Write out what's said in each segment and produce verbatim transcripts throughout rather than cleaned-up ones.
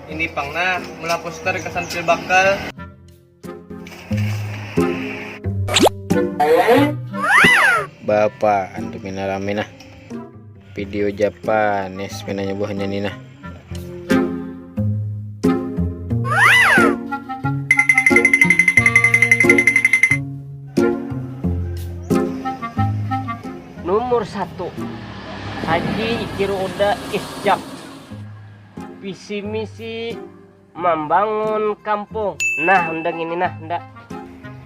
Ini pang nah, mula poster kesan pil bakal. Bapa, antu mina rame nah. Video Japanes pinanya buhannya ni nah. Nomor satu, Haji Ikiru Uda Isjak, visi misi membangun kampung. Nah, undang ini nah, ndak.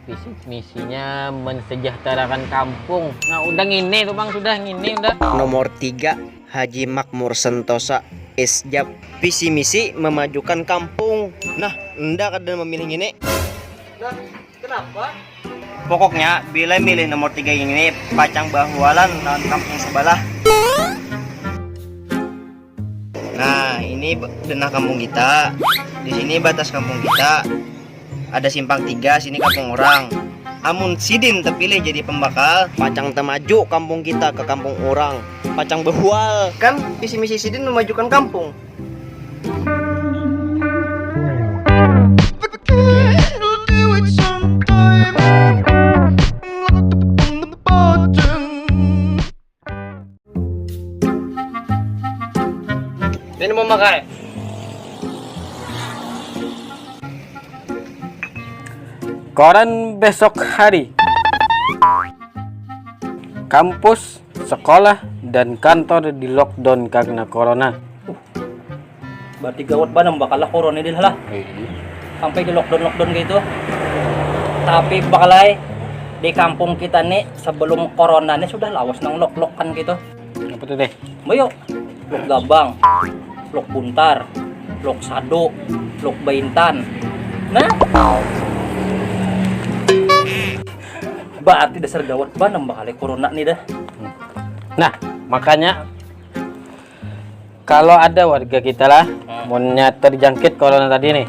Visi misinya mensejahterakan kampung. Nah, undang ini tuh bang, sudah ini udah. Nomor tiga, Haji Makmur Sentosa Isjab, visi misi memajukan kampung. Nah, ndak ada memilih ini. Nah, kenapa? Pokoknya bila milih nomor tiga ini pacang bahualan lawan kampung sebelah. Nah, ini denah kampung kita. Di sini batas kampung kita. Ada simpang tiga, sini kampung orang. Amun sidin terpilih jadi pembakal, pacang temaju kampung kita ke kampung orang. Pacang behual. Kan visi misi sidin memajukan kampung. Ini memakai. Koran besok hari. Kampus, sekolah, dan kantor di lockdown karena corona. Berarti gawat banar bakal lah corona ini lah. Sampai di lockdown lockdown gitu. Tapi bakalai di kampung kita nih sebelum corona nih sudah lawas nang lok lokan gitu. Apa tuh deh? Bayo, lok gabang, lok buntar, lok sado, lok baintan. Nah, berarti dasar gawat banar bakalai corona nih dah. Nah, makanya kalau ada warga kita lah, hmm. Munnya terjangkit corona tadi nih,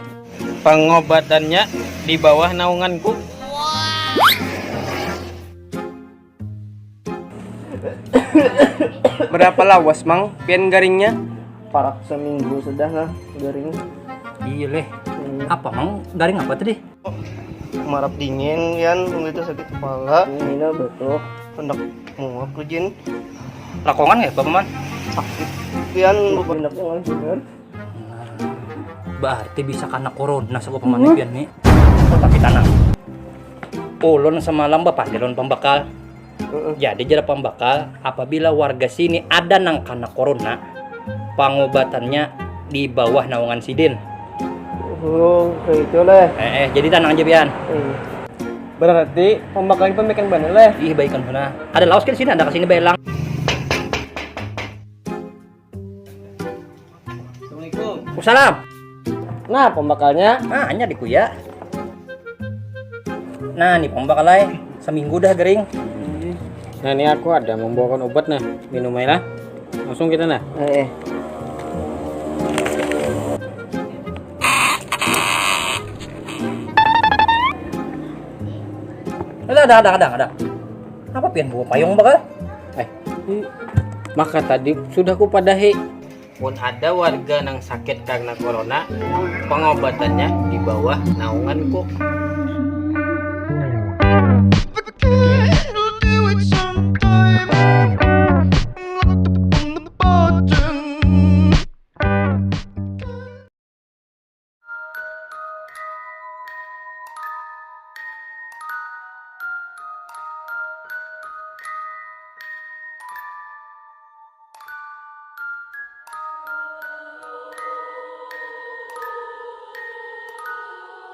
pengobatannya di bawah naunganku. Berapa lawas mang pian garingnya? Parak seminggu sudah lah garing. Iya leh. Hmm. Apa mang garing apa tadi? Marap dingin yan, itu sakit kepala. Ini betul. Hendak muak kujin. Lakongan ya, Bapak Man? Sakit pian, Bapak. Hendak muak bener. Berarti bisa kena corona saku pemanipian nih. Oh, tapi tanang. Ulun semalam bapandir lawan pambakal. Jadi jar pambakal, apabila warga sini ada nang kena corona, pangubatannya di bawah naungan sidin. Oh, kayak itu leh. Eh, eh, jadi tanang aja pian. Hmm. Berarti pembakal ini pemikiran benar leh. Ih, baikkan sana. Ada lawas kan sini, ada kesini baelang. Assalamualaikum. Salam. Nah, pembakalnya. Nah, hanya di kuya. Nah, ini pembakalai seminggu dah gering. Nah, ini aku ada membawakan obat nah, minum aja lah. Langsung kita nah. Eh, eh. Ada, ada, ada, ada, ada. Apa pian bawa payung bakal? Eh, maka tadi sudah kupadahi. Mun ada warga nang sakit karena corona, pengobatannya di bawah naunganku.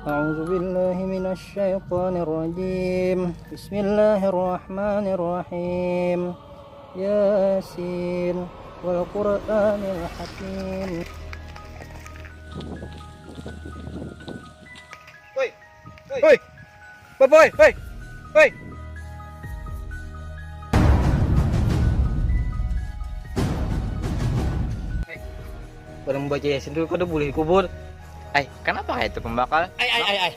أعوذ بالله من الشيطان الرجيم. بسم الله الرحمن الرحيم. ياسين والقرآن الحكيم. Woi, woi, woi, woi, woi. Barang baca yasin tu kada boleh dikubur. Ai, kenapa kayak itu pembakal? Ai, ai, ai, ai.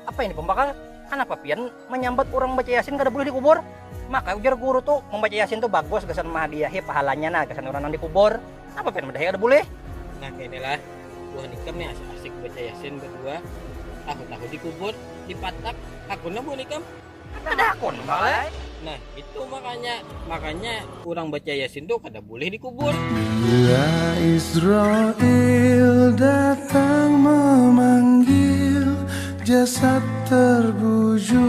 Apa ini pembakal? Kenapa pian menyambat orang baca yasin kada boleh dikubur? Maka ujar guru tu, membaca yasin tu bagus gasan menghadiahi pahalanya nah gasan orang yang dikubur. Apa pian madahi kada boleh? Nah, inilah. Buhan ikam nih asik-asik baca yasin berdua, tahu-tahu dikubur, dipatak, hakun lah buhan ikam. Kada hakun, Bang Lai. Nah, itu makanya, makanya orang baca yasin tuh kada boleh dikubur. Bila Israel datang memanggil, jasad terbujur.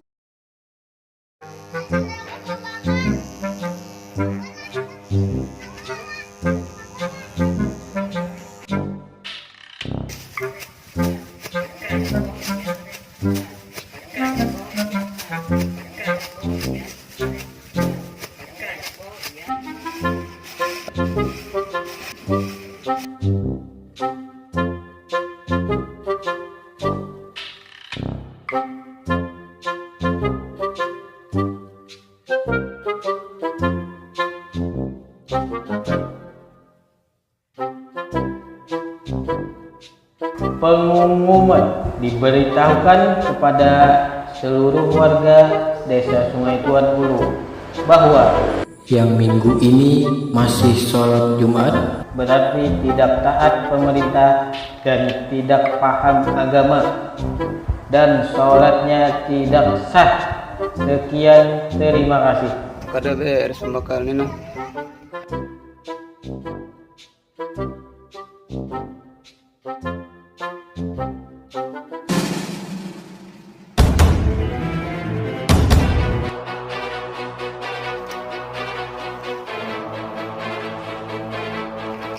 Pengumuman diberitahukan kepada seluruh warga Desa Sungai Tuan Ulu bahwa yang minggu ini masih sholat Jumat. Berarti tidak taat pemerintah dan tidak paham agama, dan sholatnya tidak sah. Sekian, terima kasih. Kada beres pembakal ni nah.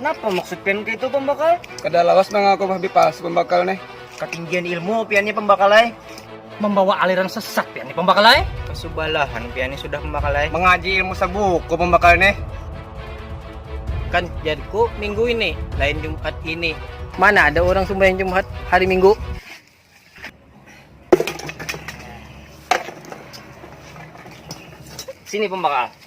Kenapa maksud pian ke itu pembakal? Kada lawas mengaku bah bipalsu pembakal nih. Ketinggian ilmu piannya pembakal ai. Membawa aliran sesat piannya pembakal ai. Kesubalahan piannya sudah pembakal ai. Mengaji ilmu sebuku pembakal nih. Kan jadku minggu ini, lain Jumat ini. Mana ada orang sembahyang Jumat hari Minggu? Sini pembakal.